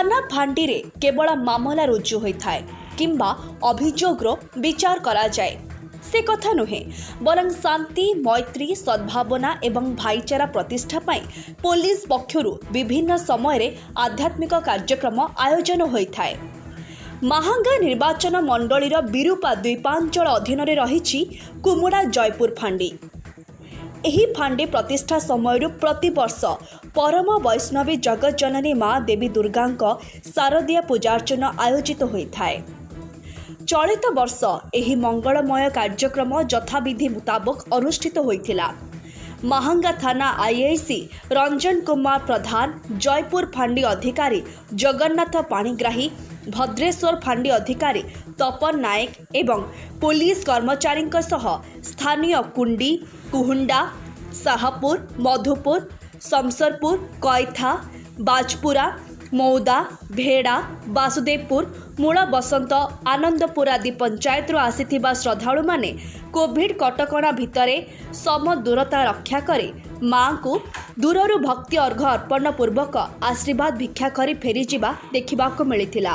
ଥାନା ଫାଣ୍ଡିରେ କେବଳ ମାମଲା ରୁଜୁ ହୋଇଥାଏ କିମ୍ବା ଅଭିଯୋଗର ବିଚାର କରାଯାଏ ସେ କଥା ନୁହେଁ, ବରଂ ଶାନ୍ତି, ମୈତ୍ରୀ, ସଦ୍ଭାବନା ଏବଂ ଭାଇଚାରା ପ୍ରତିଷ୍ଠା ପାଇଁ ପୋଲିସ ପକ୍ଷରୁ ବିଭିନ୍ନ ସମୟରେ ଆଧ୍ୟାତ୍ମିକ କାର୍ଯ୍ୟକ୍ରମ ଆୟୋଜନ ହୋଇଥାଏ। ମାହାଙ୍ଗା ନିର୍ବାଚନ ମଣ୍ଡଳୀର ବିରୁପା ଦ୍ୱୀପାଞ୍ଚଳ ଅଧୀନରେ ରହିଛି କୁମୁଡ଼ା ଜୟପୁର ଫାଣ୍ଡି। ଏହି ଫାଣ୍ଡି ପ୍ରତିଷ୍ଠା ସମୟରୁ ପ୍ରତିବର୍ଷ ପରମ ବୈଷ୍ଣବୀ ଜଗତଜନନୀ ମା ଦେବୀ ଦୁର୍ଗାଙ୍କ ଶାରଦୀୟ ପୂଜାର୍ଚ୍ଚନା ଆୟୋଜିତ ହୋଇଥାଏ। ଚଳିତ ବର୍ଷ ଏହି ମଙ୍ଗଳମୟ କାର୍ଯ୍ୟକ୍ରମ ଯଥାବିଧି ମୁତାବକ ଅନୁଷ୍ଠିତ ହୋଇଥିଲା। ମାହାଙ୍ଗା ଥାନା ଆଇଆଇସି ରଞ୍ଜନ କୁମାର ପ୍ରଧାନ, ଜୟପୁର ଫାଣ୍ଡି ଅଧିକାରୀ ଜଗନ୍ନାଥ ପାଣିଗ୍ରାହୀ, ଭଦ୍ରେଶ୍ୱର ଫାଣ୍ଡି ଅଧିକାରୀ ତପନ ନାୟକ ଏବଂ ପୋଲିସ କର୍ମଚାରୀଙ୍କ ସହ ସ୍ଥାନୀୟ କୁଣ୍ଡି, କୁହୁଣ୍ଡା, ସାହାପୁର, ମଧୁପୁର, ସମସରପୁର, କଇଥା, ବାଜପୁରା, ମୌଦା, ଭେଡ଼ା, ବାସୁଦେବପୁର, ମୂଳ ବସନ୍ତ, ଆନନ୍ଦପୁର ଆଦି ପଞ୍ଚାୟତରୁ ଆସିଥିବା ଶ୍ରଦ୍ଧାଳୁମାନେ କୋଭିଡ୍ କଟକଣା ଭିତରେ ସମଦୂରତା ରକ୍ଷା କରି ମାଙ୍କୁ ଦୂରରୁ ଭକ୍ତି ଅର୍ଘ୍ୟ ଅର୍ପଣ ପୂର୍ବକ ଆଶୀର୍ବାଦ ଭିକ୍ଷା କରି ଫେରିଯିବା ଦେଖିବାକୁ ମିଳିଥିଲା।